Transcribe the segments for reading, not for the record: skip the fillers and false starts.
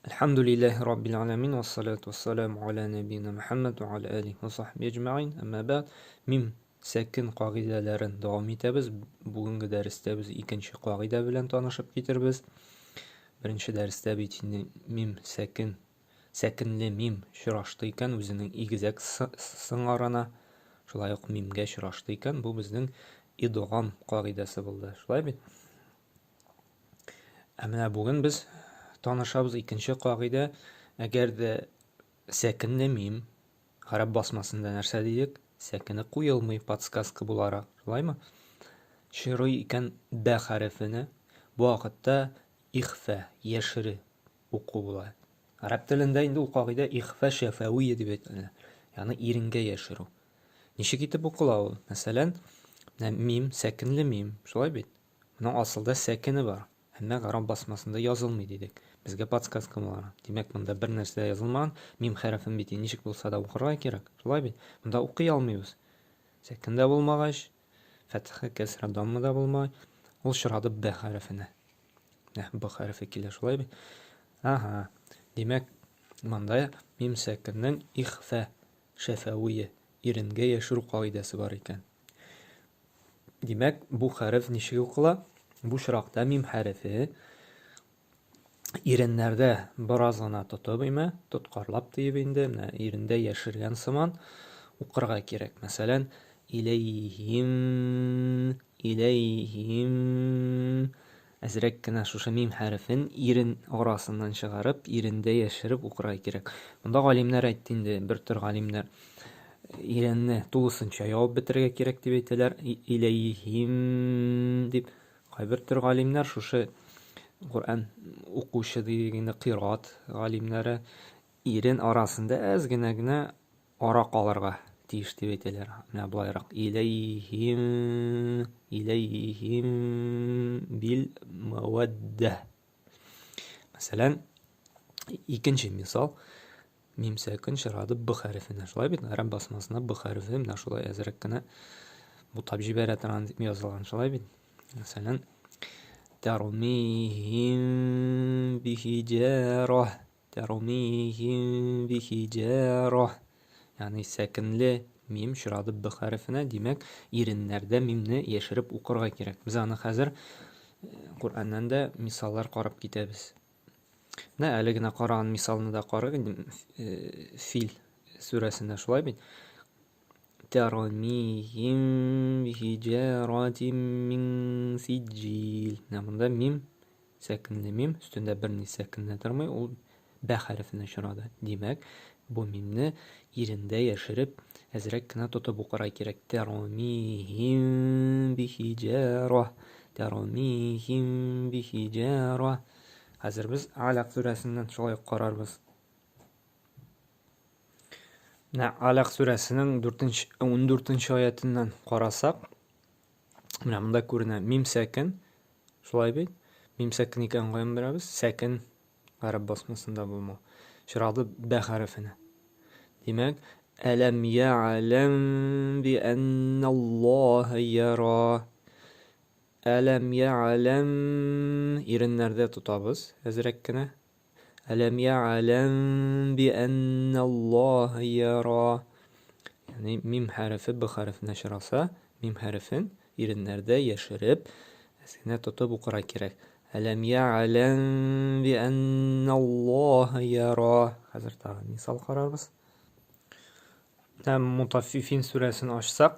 Әлхәмдүлилләһи раббил галәмин вассалату вассаламу аля нәбиина Мөхәммәд ва аля алихи ва сахбихи әҗмәгыйн. Әмма бәгъд. Мим сәкен кагыйдәләрен дәвам итәбез. Бүгенге дәрестә без икенче кагыйдә белән танышып китербез. Беренче дәрестә бит инде мим сәкен, сәкенле мим очрашты икән үзенең игезәк сыңарына, шулай ук мимгә очрашты икән, бу безнең идгам кагыйдәсе булды. Шулай бит? Ә менә бүген без танышабыз икенче кагыйдә. Әгәр дә сәкенле мим, гарәп басмасында нәрсә дидек? Сәкене куелмый подсказка буларак, шулаймы? Чырый икән бә хәрефенә, бу вакытта ихфә, яшере уку була. Гарәп телендә инде ул кагыйдә ихфә шәфәвия дип әйтелә. Ягъни иренгә яшерү. Ничек итеп укыла ул? Мәсәлән, менә мим, сәкенле мим, шулай бит? Моның асылда сәкене бар, әмма гарәп басмасында язылмый дидек. Безгә подсказка буларак. Димәк, монда бер нәрсә дә язылмаган. Мим хәрефен бит ничек булса да укырга кирәк. Шулай бит? Монда укый алмыйбыз. Сәкен дә булмагач, фәтхә, кәсрә, дамма да булмай. Ул очрады Б хәрефенә. Менә Б хәрефе килә, шулай бит? Ага. Димәк, монда мим сәкеннең ихфә шәфәвие, иренгә яшерү кагыйдәсе бар икән. Димәк, бу хәреф ничек укыла? Бу очракта мим хәрефе иреннәрдә бераз гына тотып име, тоткарлап диеп инде, менә ирендә яшергән сыман укырга кирәк. Мәсәлән, иләйһим, иләйһим әзрәк кенә шушы мим хәрефен ирен арасыннан чыгарып, ирендә яшереп укырга кирәк. Монда галимнәр әйтте инде, бер төр галимнәр иренне тулысынча ябып бетерергә кирәк дип әйтәләр, иләйһим дип. Кайбер төр галимнәр шушы Коръән укучы дигән инде кыйраат галимнәре ирен арасында әз генә генә ара калырга тиеш дип әйтәләр. Менә болайрак иләйһим иләйһим бил мәвәддә. Мәсәлән, икенче мисал мим сәкин чырады б хәрефенә. Шулай бит, гарәп басмасында б хәрефе менә шулай әзрәк кенә бутап җибәрә торган дип язылган. Шулай бит. Мәсәлән, тәрмихим бихиҗара Тәрмихим бихиҗара. Ягъни сәкенле мим очрады б хәрефенә, димәк, иреннәрдә мимне яшереп укырга кирәк. Без аны хәзер э, Коръәннән дә мисаллар карап китәбез. Менә әле генә караган мисалны да карыйк инде э, Фил сүрәсендә шулай бит. Тәрмихим бихиҗаратим мин сиҗил. Менә монда мим Сәкенле мим, өстендә берни сәкенле тормый, ул бә хәрефенә очрады. Димәк, бу мимне ирендә яшереп, әзрәк кенә тотып укырга кирәк. Тәрмихим бихиҗара. Тәрмихим бихиҗара. Хәзер без Алак сүрәсеннән шулай ук карарбыз. Менә Алак сүрәсенең 4 14 аятыннан карасак, менә монда күренә мим сәкен, Шулай бит? Мим сәкен икәнен каян беләбез? Сәкен гарәп басмасында булмау. Очрады бә хәрефенә. Димәк, әләм я'ләм би әнналлаһа яра. Әләм я'ләм иреннәрдә тотабыз әзрәк кенә. Әләм я'ләм би әнналлаһа яра. Ягъни мим хәрефе б хәрефенә очраса, мим хәрефен иреннәрдә яшереп, әз генә тотып укырга кирәк. Әләм я'ләм би әнналлаһа яра. Хәзер тагын мисал карарбыз. Һәм Мутаффифин сүрәсен ачсак,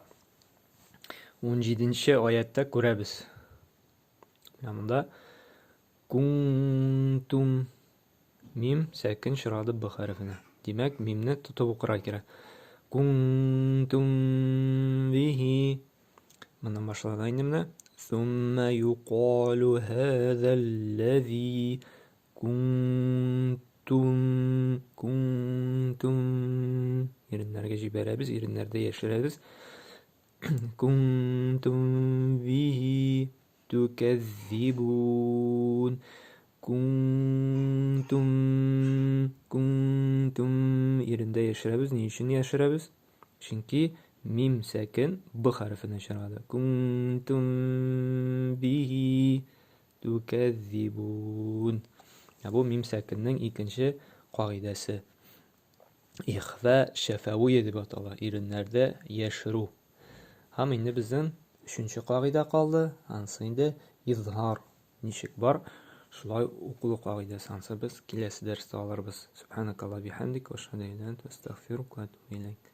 17 аятта күрәбез. Менә монда Кунтум. Мим сәкен чырады Б хәрефенә. Димәк, мимне тотып укырга кирәк. Кунтум бихи. Моннан башлана инде менә. Сумма юкалу һәзәлләзи кунтум кунтум. Иреннәргә җибәрәбез, иреннәрдә яшерәбез. Кунтум бихи Түкәззибун. Кунтум. Кунтум. Ирендә яшерәбез. Ни өчен яшерәбез? Чөнки мим сәкен б хәрефенә чыгады. Кунтум бихи түкәззибун. Ә бу мим сәкеннең икенче кагыйдәсе. Ихфа шәфәвия дип атала, иреннәрдә яшерү. Һәм инде безнең өченче кагыйдә калды, анысы инде изһар. Ничек бар, шулай укылу кагыйдәсе. Анысы без киләсе дәрестә алырбыз. Субханакалла бихамдик, ва ашһаду ан ла иляха илля анта, астагфирука ва атубу иләйк.